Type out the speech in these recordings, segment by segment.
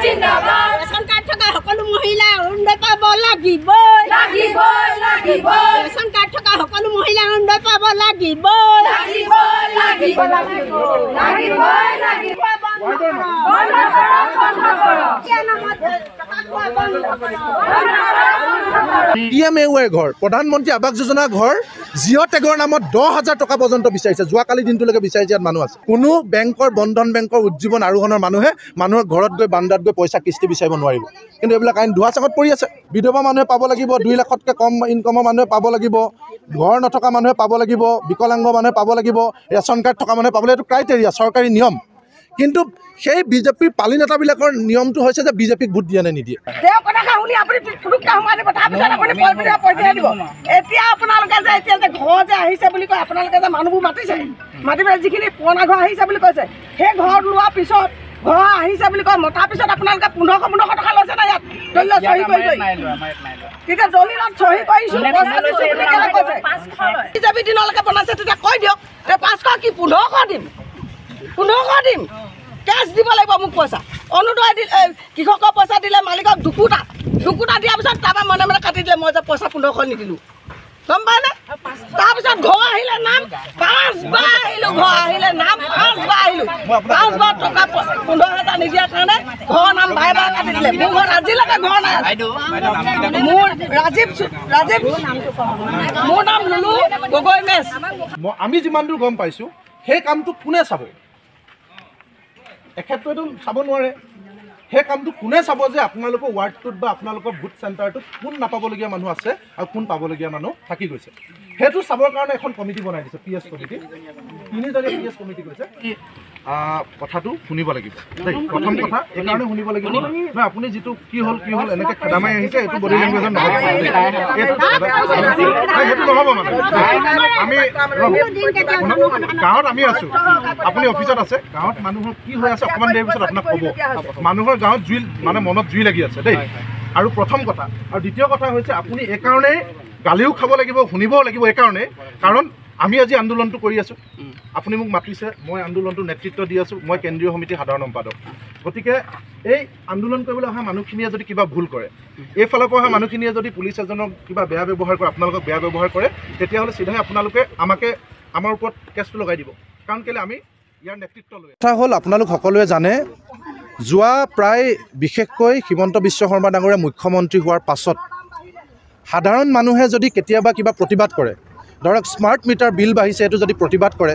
জিন্দাবাদ। Ration card থকা সকলো মহিলা অৰুণোদয় পাব লাগিবই, লাগিবই, লাগিবই। ৰেচন কাৰ্ড থকা সকলো মহিলা অৰুণোদয় পাব লাগিবই, লাগিবই, লাগিব, লাগিবই, লাগিব। বন্ধ কৰক, বন্ধ কৰক। টকা খোৱা বন্ধ কৰক। বন্ধ কৰক, বন্ধ কৰক। পি এম এ ৱাই ঘৰ, প্ৰধানমন্ত্ৰী আৱাস যোজনা ঘৰ জিঅ' টেগৰ নামত 10,000 টকা পৰ্যন্ত বিচাৰিছে। যোৱাকালি দিনটোলৈকে বিচাৰিছে। ইয়াত মানুহ আছে। কোনো বেংকৰ, বন্ধন বেংকৰ, উজ্জীৱন আৰোহণৰ মানুহে মানুহৰ ঘৰত গৈ বান্দাত গৈ পইচা কিস্তি বিচাৰিব নোৱাৰিব। কিন্তু এইবিলাক আইন ধোৱা চাঙত পৰি আছে। বিধৱা মানুহে পাব লাগিব, 2 লাখতকৈ কম ইনকমৰ মানুহে পাব লাগিব, ঘৰ নথকা মানুহে পাব লাগিব, বিকলাংগ মানুহে পাব লাগিব, ৰেচন কাৰ্ড থকা মানুহে পাব লাগিব। এইটো ক্ৰাইটেৰিয়া, চৰকাৰী নিয়ম। কিন্তু সেই বিজেপিৰ পালি নেতাবিলাকৰ নিয়মটো হৈছে যে বিজেপিক ভোট দিয়ে নে নিদিয়ে। তেওঁ কথা শুনি আপুনি ফুটুককে সোমাই দিব, তাৰপিছত আপুনি পইচা দিব। এতিয়া আপোনালোকে যে এতিয়া যে ঘৰ যে আহিছে বুলি কয়, আপোনালোকে যে মানুহবোৰ মাতিছে, মাতি পেলাই যিখিনি পুৰণা ঘৰ আহিছে বুলি কৈছে, সেই ঘৰ লোৱাৰ পিছত ঘৰ আহিছে বুলি কয়, মতাৰ পিছত আপোনালোকে 1500 1500 টকা লৈছে নাই ইয়াত দলিলত চহী কৰি কৰি? তেতিয়া দলিলত চহী কৰিছোঁ, পইচা দিছোঁ বুলি কেলৈ কৈছে? বিজেপি দিনলৈকে বনাইছে তেতিয়া কৈ দিয়ক যে 500 কি 1500 দিম, 1500 দিম, কেছ দিব লাগিব মোক পইচা। অৰুণোদয় দিলে, কৃষকৰ পইচা দিলে মালিকক দুকুটা, দুকুটা দিয়াৰ পিছত তাৰপৰা মনে মনে কাটি দিলে, মই যে পইচা 1500 নিদিলোঁ, গম পায়নে? তাৰপিছত ঘৰ আহিলে নাম 5বাৰ আহিলোঁ, ঘৰ আহিলে নাম 5বাৰ আহিলোঁ, 5বাৰ টকা 15,000 নিদিয়াৰ কাৰণে ঘৰৰ নাম বাৰে বাৰে কাটি দিলে। মোৰ ঘৰত আজিলৈকে ঘৰ নাই। মোৰ ৰাজীৱ, ৰাজীৱ, মোৰ নাম লুলু গগৈ মেচ। আমি যিমান দূৰ গম পাইছোঁ সেই কামটো কোনে চাব? এক্ষেত্ৰতো চাব নোৱাৰে। সেই কামটো কোনে চাব যে আপোনালোকৰ ৱাৰ্ডটোত বা আপোনালোকৰ ভোট চেণ্টাৰটোত কোন নাপাবলগীয়া মানুহ আছে আৰু কোন পাবলগীয়া মানুহ থাকি গৈছে, সেইটো চাবৰ কাৰণে এখন কমিটি বনাই দিছে, পি এছ কমিটি। তিনিজনীয়া পি এছ কমিটি কৈছে। কথাটো শুনিব লাগিব দেই। প্ৰথম কথা এইকাৰণে শুনিব লাগিব নহয়, আপুনি যিটো কি হ'ল কি হ'ল এনেকৈ খেদা মাৰি আহিছে, এইটো বডি লেংগুৱেজত নহ'ব, সেইটো নহ'ব। মানে আমি গাঁৱত আমি আছোঁ, আপুনি অফিচত আছে, গাঁৱত মানুহৰ কি হৈ আছে অকণমান দেৰিৰ পিছত আপোনাক ক'ব। মানুহৰ গাঁৱত জুই, মানে মনত জুই লাগি আছে দেই। আৰু প্ৰথম কথা। আৰু দ্বিতীয় কথা হৈছে আপুনি এইকাৰণেই গালিও খাব লাগিব, শুনিবও লাগিব এইকাৰণেই, কাৰণ আমি আজি আন্দোলনটো কৰি আছোঁ, আপুনি মোক মাতিছে, মই আন্দোলনটো নেতৃত্ব দি আছোঁ, মই কেন্দ্ৰীয় সমিতিৰ সাধাৰণ সম্পাদক। গতিকে এই আন্দোলন কৰিবলৈ অহা মানুহখিনিয়ে যদি কিবা ভুল কৰে, এইফালৰ পৰা অহা মানুহখিনিয়ে যদি পুলিচ এজনক কিবা বেয়া ব্যৱহাৰ কৰে, আপোনালোকক বেয়া ব্যৱহাৰ কৰে, তেতিয়াহ'লে চিধাই আপোনালোকে আমাকে আমাৰ ওপৰত কেছটো লগাই দিব। কাৰণ কেলৈ আমি ইয়াৰ নেতৃত্ব লৈ। কথা হ'ল আপোনালোক সকলোৱে জানে, যোৱা প্ৰায় বিশেষকৈ হিমন্ত বিশ্ব শৰ্মা ডাঙৰীয়া মুখ্যমন্ত্ৰী হোৱাৰ পাছত সাধাৰণ মানুহে যদি কেতিয়াবা কিবা প্ৰতিবাদ কৰে, ধৰক স্মাৰ্ট মিটাৰ বিল বাঢ়িছে এইটো যদি প্ৰতিবাদ কৰে,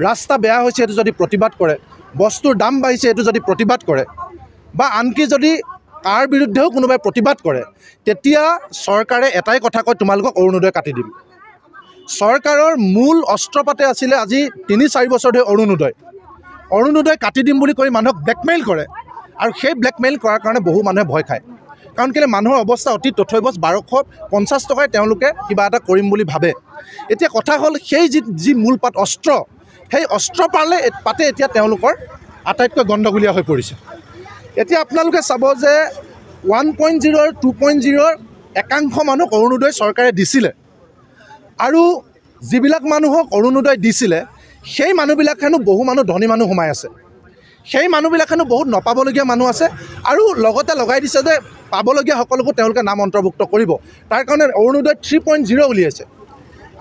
ৰাস্তা বেয়া হৈছে এইটো যদি প্ৰতিবাদ কৰে, বস্তুৰ দাম বাঢ়িছে এইটো যদি প্ৰতিবাদ কৰে, বা আনকি যদি কাৰ বিৰুদ্ধেও কোনোবাই প্ৰতিবাদ কৰে, তেতিয়া চৰকাৰে এটাই কথা কয়, তোমালোকক অৰুণোদয় কাটি দিম। চৰকাৰৰ মূল অস্ত্ৰপাতে আছিলে আজি 3-4 বছৰ ধৰি অৰুণোদয়। অৰুণোদয় কাটি দিম বুলি কৈ মানুহক ব্লেকমেইল কৰে, আৰু সেই ব্লেকমেইল কৰাৰ কাৰণে বহু মানুহে ভয় খায়। কাৰণ কেলৈ মানুহৰ অৱস্থা অতি তথৈবচ, 1250 টকাই তেওঁলোকে কিবা এটা কৰিম বুলি ভাবে। এতিয়া কথা হ'ল সেই যি মূলপাত অস্ত্ৰ, সেই অস্ত্ৰ পাতে এতিয়া তেওঁলোকৰ আটাইতকৈ গণ্ডগোলীয়া হৈ পৰিছে। এতিয়া আপোনালোকে চাব যে 1.0 2.0 একাংশ মানুহক অৰুণোদয় চৰকাৰে দিছিলে, আৰু যিবিলাক মানুহক অৰুণোদয় দিছিলে সেই মানুহবিলাক হেনো বহু মানুহ ধনী মানুহ সোমাই আছে, সেই মানুহবিলাক হেনো বহুত নপাবলগীয়া মানুহ আছে, আৰু লগতে লগাই দিছে যে পাবলগীয়া সকলোকো তেওঁলোকে নাম অন্তৰ্ভুক্ত কৰিব। তাৰ কাৰণে অৰুণোদয় 3.0 উলিয়াইছে।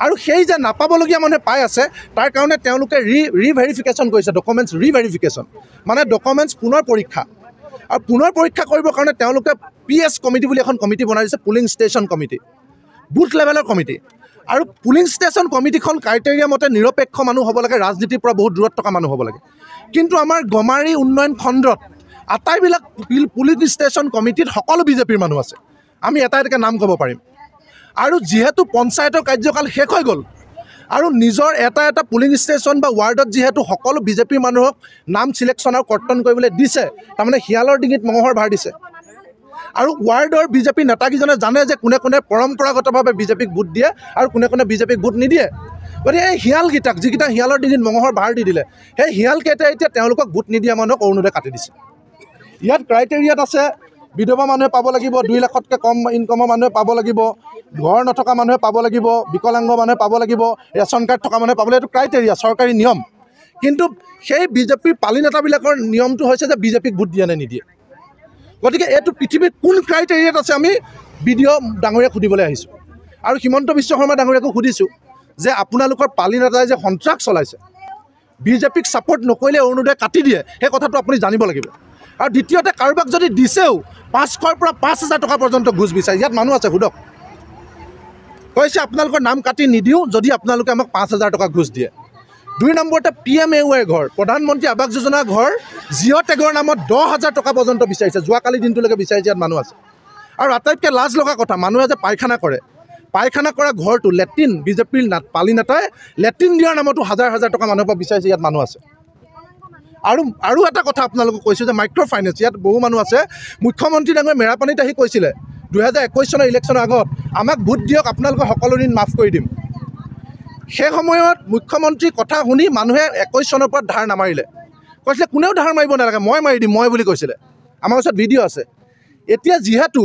আৰু সেই যে নাপাবলগীয়া মানুহে পাই আছে, তাৰ কাৰণে তেওঁলোকে ৰিভেৰিফিকেশ্যন কৰিছে, ডকুমেণ্টছ ৰিভেৰিফিকেশ্যন, মানে ডকুমেণ্টছ পুনৰ পৰীক্ষা। আৰু পুনৰ পৰীক্ষা কৰিবৰ কাৰণে তেওঁলোকে পি এছ কমিটি বুলি এখন কমিটি বনাই দিছে, পুলিং ষ্টেচন কমিটি, বুথ লেভেলৰ কমিটি। আৰু পুলিং ষ্টেচন কমিটিখন ক্ৰাইটেৰিয়া মতে নিৰপেক্ষ মানুহ হ'ব লাগে, ৰাজনীতিৰ পৰা বহুত দূৰত থকা মানুহ হ'ব লাগে। কিন্তু আমাৰ গমাৰি উন্নয়ন খণ্ডত আটাইবিলাক পুলিং ষ্টেচন কমিটিত সকলো বিজেপিৰ মানুহ আছে, আমি এটা এটাকৈ নাম ক'ব পাৰিম। আৰু যিহেতু পঞ্চায়তৰ কাৰ্যকাল শেষ হৈ গ'ল, আৰু নিজৰ এটা এটা পুলিং ষ্টেচন বা ৱাৰ্ডত যিহেতু সকলো বিজেপিৰ মানুহক নাম চিলেকশ্যন আৰু কৰ্তন কৰিবলৈ দিছে, তাৰমানে শিয়ালৰ ডিঙিত মঙহৰ ভাৰ দিছে। আৰু ৱাৰ্ডৰ বিজেপি নেতাকেইজনে জানে যে কোনে কোনে পৰম্পৰাগতভাৱে বিজেপিক ভোট দিয়ে আৰু কোনে কোনে বিজেপিক ভোট নিদিয়ে। গতিকে এই শিয়ালকেইটাক, যিকেইটা শিয়ালৰ ডিঙিত মঙহৰ ভাৰ দি দিলে, সেই শিয়ালকেইটাই এতিয়া তেওঁলোকক ভোট নিদিয়া মানুহক অৰুণোদয় কাটি দিছে। ইয়াত ক্ৰাইটেৰিয়াত আছে বিধৱা মানুহে পাব লাগিব, 2 লাখতকৈ কম ইনকমৰ মানুহে পাব লাগিব, ঘৰ নথকা মানুহে পাব লাগিব, বিকলাংগ মানুহে পাব লাগিব, ৰেচন কাৰ্ড থকা মানুহে পাব লাগিব। এইটো ক্ৰাইটেৰিয়া, চৰকাৰী নিয়ম। কিন্তু সেই বিজেপিৰ পালি নেতাবিলাকৰ নিয়মটো হৈছে যে বিজেপিক ভোট দিয়ে নে নিদিয়ে। গতিকে এইটো পৃথিৱীত কোন ক্ৰাইটেৰিয়াত আছে আমি বি ডি অ' ডাঙৰীয়াক সুধিবলৈ আহিছোঁ। আৰু হিমন্ত বিশ্ব শৰ্মা ডাঙৰীয়াকো সুধিছোঁ যে আপোনালোকৰ পালি নেতাই যে সন্ত্ৰাস চলাইছে, বিজেপিক ছাপৰ্ট নকৰিলে অৰুণোদয় কাটি দিয়ে, সেই কথাটো আপুনি জানিব লাগিব। আৰু দ্বিতীয়তে কাৰোবাক যদি দিছেও 500ৰ পৰা 5000 টকা পৰ্যন্ত ঘোচ বিচাৰে। ইয়াত মানুহ আছে, সোধক, কৈছে আপোনালোকৰ নাম কাটি নিদিওঁ যদি আপোনালোকে আমাক 5000 টকা ঘোচ দিয়ে। 2 নম্বৰতে PMAY ঘৰ, প্ৰধানমন্ত্ৰী আৱাস যোজনা ঘৰ জিঅ' টেগৰ নামত 10000 টকা পৰ্যন্ত বিচাৰিছে। যোৱাকালি দিনটোলৈকে বিচাৰিছে, ইয়াত মানুহ আছে। আৰু আটাইতকৈ লাজ লগা কথা, মানুহে যে পায়খানা কৰে, পায়খানা কৰা ঘৰটো লেট্ৰিন, বিজেপিৰ পালি নেতাই লেট্ৰিন দিয়াৰ নামতো হাজাৰ হাজাৰ টকা মানুহৰ পৰা বিচাৰিছে, ইয়াত মানুহ আছে। আৰু আৰু এটা কথা আপোনালোকক কৈছোঁ যে মাইক্ৰ' ফাইনেন্স, ইয়াত বহু মানুহ আছে। মুখ্যমন্ত্ৰী ডাঙৰীয়া মেৰাপানীত আহি কৈছিলে 2021 চনৰ ইলেকশ্যনৰ আগত, আমাক ভোট দিয়ক, আপোনালোকৰ সকলো ঋণ মাফ কৰি দিম। সেই সময়ত মুখ্যমন্ত্ৰীৰ কথা শুনি মানুহে 21 চনৰ পৰা ধাৰ নামাৰিলে, কৈছিলে কোনেও ধাৰ মাৰিব নালাগে, মই মাৰি দিম, মই বুলি কৈছিলে। আমাৰ ওচৰত ভিডিঅ' আছে। এতিয়া যিহেতু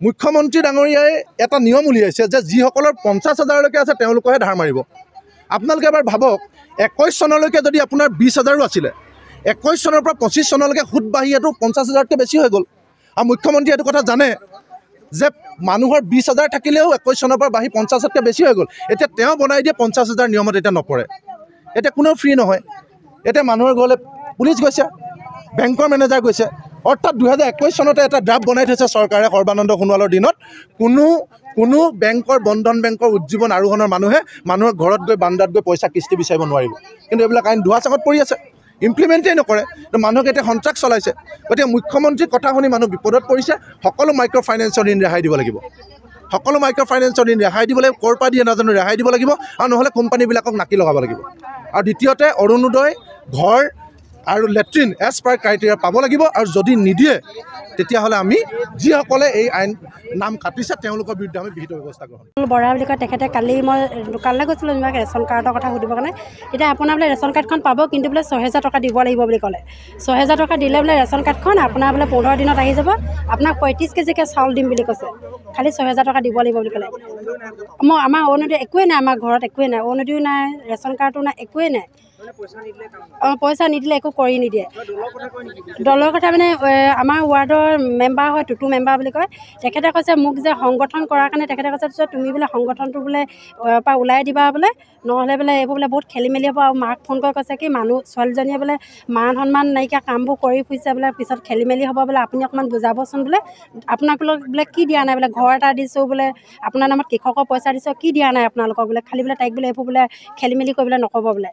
মুখ্যমন্ত্ৰী ডাঙৰীয়াই এটা নিয়ম উলিয়াইছে যে যিসকলৰ 50000লৈকে আছে তেওঁলোকৰহে ধাৰ মাৰিব। আপোনালোকে এবাৰ ভাবক, 21 চনলৈকে যদি আপোনাৰ 20000ও আছিলে, 21 চনৰ পৰা 25 চনলৈকে সুদ বাঢ়ি এইটো 50000তকৈ বেছি হৈ গ'ল। আৰু মুখ্যমন্ত্ৰীয়ে এইটো কথা জানে যে মানুহৰ 20000 থাকিলেও 21 চনৰ পৰা বাঢ়ি 50তকৈ বেছি হৈ গ'ল। এতিয়া তেওঁ বনাই দিয়ে 50000 নিয়মত এতিয়া নপৰে, এতিয়া কোনেও ফ্ৰী নহয়। এতিয়া মানুহৰ ঘৰলৈ পুলিচ গৈছে, বেংকৰ মেনেজাৰ গৈছে। অৰ্থাৎ 2021 চনতে এটা ড্ৰাফ্ট বনাই থৈছে চৰকাৰে সৰ্বানন্দ সোণোৱালৰ দিনত। কোনো কোনো বেংকৰ, বন্ধন বেংকৰ, উজ্জীৱন আৰোহণৰ মানুহে মানুহৰ ঘৰত গৈ বান্দাত গৈ পইচা কিস্তি বিচাৰিব নোৱাৰিব। কিন্তু এইবিলাক আইন ধোৱা চাঙত পৰি আছে, ইমপ্লিমেণ্টেই নকৰে। মানুহক এতিয়া সন্ত্ৰাস চলাইছে। গতিকে মুখ্যমন্ত্ৰীৰ কথা শুনি মানুহ বিপদত পৰিছে। সকলো মাইক্ৰ' ফাইনেন্সৰ ঋণ ৰেহাই দিব লাগিব, সকলো মাইক্ৰ' ফাইনেন্সৰ ঋণ ৰেহাই দিব লাগিব। ক'ৰ পৰা দিয়ে নাজানো, ৰেহাই দিব লাগিব। আৰু নহ'লে কোম্পানীবিলাকক নাকি লগাব লাগিব। আৰু দ্বিতীয়তে অৰুণোদয় ঘৰ আৰু লেট্ৰিন এজ পাৰ ক্ৰাইটেৰিয়া পাব লাগিব। আৰু যদি নিদিয়ে তেতিয়াহ'লে আমি যিসকলে এই আইন নাম কাটিছে তেওঁলোকৰ বিৰুদ্ধে আমি বিহিত ব্যৱস্থা গ্ৰহণ কৰিম। বৰা বুলি কয় তেখেতে, কালি মই দোকানলৈ গৈছিলোঁ যেনিবা ৰেচন কাৰ্ডৰ কথা সুধিবৰ কাৰণে। তেতিয়া আপোনাৰ বোলে ৰেচন কাৰ্ডখন পাব, কিন্তু বোলে 6000 টকা দিব লাগিব বুলি ক'লে। 6000 টকা দিলে বোলে ৰেচন কাৰ্ডখন আপোনাৰ বোলে 15 দিনত আহি যাব, আপোনাক 35 কেজিকৈ চাউল দিম বুলি কৈছে। খালি 6000 টকা দিব লাগিব বুলি ক'লে। মই আমাৰ অৰুণোদয় একোৱেই নাই, আমাৰ ঘৰত একোৱেই নাই, অৰুণোদয়ো নাই, ৰেচন কাৰ্ডো নাই, একোৱেই নাই। অঁ, পইচা নিদিলে একো কৰি নিদিয়ে। দলৰ কথা মানে আমাৰ ৱাৰ্ডৰ মেম্বাৰ হয়, টুটু মেম্বাৰ বুলি কয়, তেখেতে কৈছে মোক যে সংগঠন কৰাৰ কাৰণে তেখেতে কৈছে তুমি বোলে সংগঠনটো বোলে পৰা ওলাই দিবা বোলে, নহ'লে বোলে এইবোৰ বোলে বহুত খেলি মেলি হ'ব। আৰু মাক ফোন কৰি কৈছে কি মানুহ ছোৱালীজনীয়ে বোলে মান সন্মান নাইকিয়া কামবোৰ কৰি ফুৰিছে বোলে, পিছত খেলি মেলি হ'ব বোলে, আপুনি অকণমান বুজাবচোন বোলে। আপোনাক বোলে কি দিয়া নাই বোলে, ঘৰ এটা দিছোঁ বোলে, আপোনাৰ নামত কৃষকৰ পইচা দিছোঁ, কি দিয়া নাই আপোনালোকক বোলে, খালি বোলে তাইক বোলে এইবোৰ বোলে খেলি মেলি কৰিবলৈ নক'ব বোলে।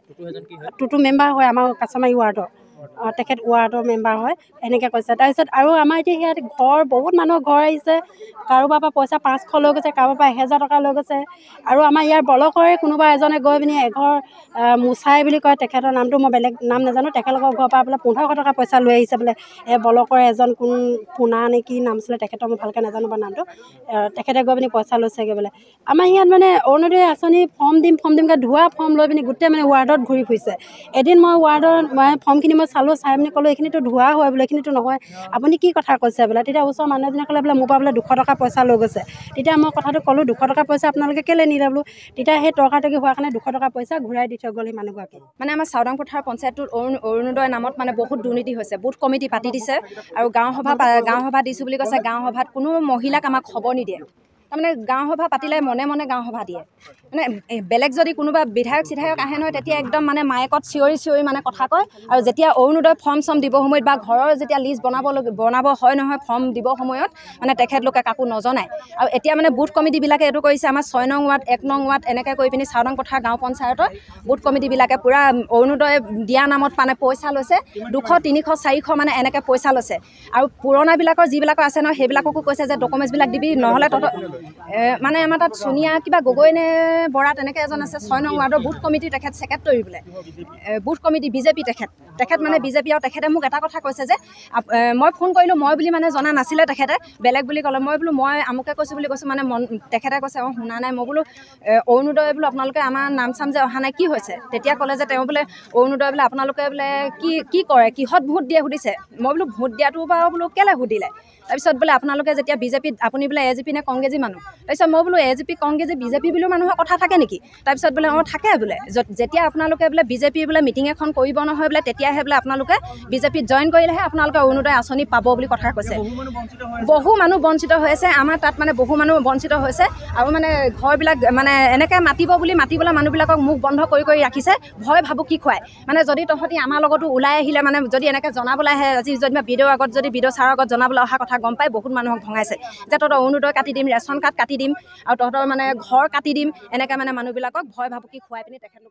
টুটু মেম্বাৰ হয় আমাৰ কাছমাৰী ৱাৰ্ডৰ, তেখেত ৱাৰ্ডৰ মেম্বাৰ হয়, এনেকৈ কৈছে। তাৰপিছত আৰু আমাৰ এতিয়া ইয়াত ঘৰ বহুত মানুহৰ ঘৰ আহিছে, কাৰোবাৰ পৰা পইচা 500 লৈ গৈছে, কাৰোবাৰ পৰা 1000 টকা লৈ গৈছে। আৰু আমাৰ ইয়াৰ বলকৰে কোনোবা এজনে গৈ পিনি এঘৰ মুচাই বুলি কয়, তেখেতৰ নামটো মই বেলেগ নাম নাজানো, তেখেতলোকৰ ঘৰৰ পৰা বোলে 1500 টকা পইচা লৈ আহিছে বোলে। এই বলকৰে এজন কোন পোনা নে কি নাম আছিলে তেখেতৰ, মই ভালকৈ নাজানো বাৰু নামটো, তেখেতে গৈ পিনি পইচা লৈছেগৈ বোলে। আমাৰ ইয়াত মানে অৰুণোদয় আঁচনি ফৰ্ম দিম ফৰ্ম দিমকৈ ধোৱা ফৰ্ম লৈ পিনি গোটেই মানে ৱাৰ্ডত ঘূৰি ফুৰিছে। এদিন মই ৱাৰ্ডত মই ফৰ্মখিনি মই চালোঁ, চাই পিনি ক'লোঁ এইখিনিতো ধোৱা হয় বোলে, এইখিনিতো নহয়, আপুনি কি কথা কৈছে বোলে। তেতিয়া ওচৰৰ মানুহ এজনে ক'লে বোলে মোৰ পৰা বোলে 200 টকা পইচা লৈ গৈছে। তেতিয়া মই কথাটো ক'লোঁ, 200 টকা পইচা আপোনালোকে কেলৈ নিলে বোলো। তেতিয়া সেই তৰ্কাতৰ্কি হোৱাৰ কাৰণে 200 টকা পইচা ঘূৰাই দি থৈ গ'ল সেই মানুহগৰাকী। মানে আমাৰ চাওদাং পথাৰ পঞ্চায়তটোত অৰুণোদয় নামত মানে বহুত দুৰ্নীতি হৈছে, বুথ কমিটি পাতি দিছে আৰু গাঁও সভা দিছোঁ বুলি কৈছে। গাঁও সভাত কোনো মহিলাক আমাক খবৰ নিদিয়ে, তাৰমানে গাঁও সভা পাতিলে মনে মনে গাঁও সভা দিয়ে। মানে বেলেগ যদি কোনোবা বিধায়ক চিধায়ক আহে নহয় তেতিয়া একদম মানে মাইকত চিঞৰি চিঞৰি মানে কথা কয়। আৰু যেতিয়া অৰুণোদয় ফৰ্ম চৰ্ম দিব সময়ত বা ঘৰৰ যেতিয়া লিষ্ট বনাব হয় নহয় ফৰ্ম দিব সময়ত মানে তেখেতলোকে কাকো নজনায়। আৰু এতিয়া মানে বুথ কমিটিবিলাকে এইটো কৰিছে, আমাৰ 6 নং ৱাৰ্ড 1 নং ৱাৰ্ড এনেকৈ কৰি পিনি চাওদাং পথাৰ গাঁও পঞ্চায়তৰ বুথ কমিটিবিলাকে পূৰা অৰুণোদয় দিয়া নামত মানে পইচা লৈছে, 200 300 400 মানে এনেকৈ পইচা লৈছে। আৰু পুৰণাবিলাকৰ যিবিলাকৰ আছে নহয় সেইবিলাককো কৈছে যে ডকুমেণ্টছবিলাক দিবি, নহ'লে তহঁতৰ মানে আমাৰ তাত চুনীয়া কিবা গগৈ নে বৰা তেনেকৈ এজন আছে 6 নং ৱাৰ্ডৰ বুথ কমিটিৰ তেখেত ছেক্ৰেটৰী বোলে, বুথ কমিটি বিজেপি তেখেত মানে বিজেপি। আৰু তেখেতে মোক এটা কথা কৈছে যে মই ফোন কৰিলোঁ, মই বুলি মানে জনা নাছিলে, তেখেতে বেলেগ বুলি ক'লে। মই বোলো মই আমুকে কৈছোঁ বুলি কৈছোঁ, মানে মন তেখেতে কৈছে অঁ শুনা নাই। মই বোলো অৰুণোদয় বোলো আপোনালোকে আমাৰ নাম চাম যে অহা নাই কি হৈছে? তেতিয়া ক'লে যে তেওঁ বোলে অৰুণোদয় বোলে আপোনালোকে বোলে কি কি কৰে, কিহত ভোট দিয়ে সুধিছে। মই বোলো ভোট দিয়াটো বাৰু বোলো কেলৈ সুধিলে? তাৰপিছত বোলে আপোনালোকে যেতিয়া বিজেপিত আপুনি বোলে এ জি পি নে কংগ্ৰেছী মানুহ? মানুহ। তাৰপিছত মই বোলো এ জি পি কংগ্ৰেছ বিজেপি বুলিও মানুহৰ কথা থাকে নেকি? তাৰপিছত বোলে অঁ থাকে বোলে, যেতিয়া আপোনালোকে বোলে বিজেপি বোলে মিটিং এখন কৰিব নহয় বোলে তেতিয়াহে বোলে আপোনালোকে বিজেপিত জইন কৰিলেহে আপোনালোকে অৰুণোদয় আঁচনি পাব বুলি কথা কৈছে। বহু মানুহ বঞ্চিত হৈ আছে আমাৰ তাত, মানে বহু মানুহ বঞ্চিত হৈছে। আৰু মানে ঘৰবিলাক মানে এনেকৈ মাতিব বুলি মাতিবলৈ মানুহবিলাকক মুখ বন্ধ কৰি কৰি ৰাখিছে, ভয় ভাবুকি খুৱাই। মানে যদি তহঁতি আমাৰ লগতো ওলাই আহিলে মানে যদি এনেকৈ জনাবলৈ আহে, আজি যদি বিডিঅ'ৰ আগত যদি বিডিঅ' ছাৰৰ আগত জনাবলৈ অহা কথা গম পাই বহুত মানুহক ভঙাইছে যে তহঁতৰ অৰুণোদয় কাটি দিম, ৰেচন কাৰ্ড কাটি দিম, আৰু তহঁতৰ মানে ঘৰ কাটি দিম, এনেকৈ মানে মানুহবিলাকক ভয় ভাবুকি খুৱাই পিনি তেখেতলোকে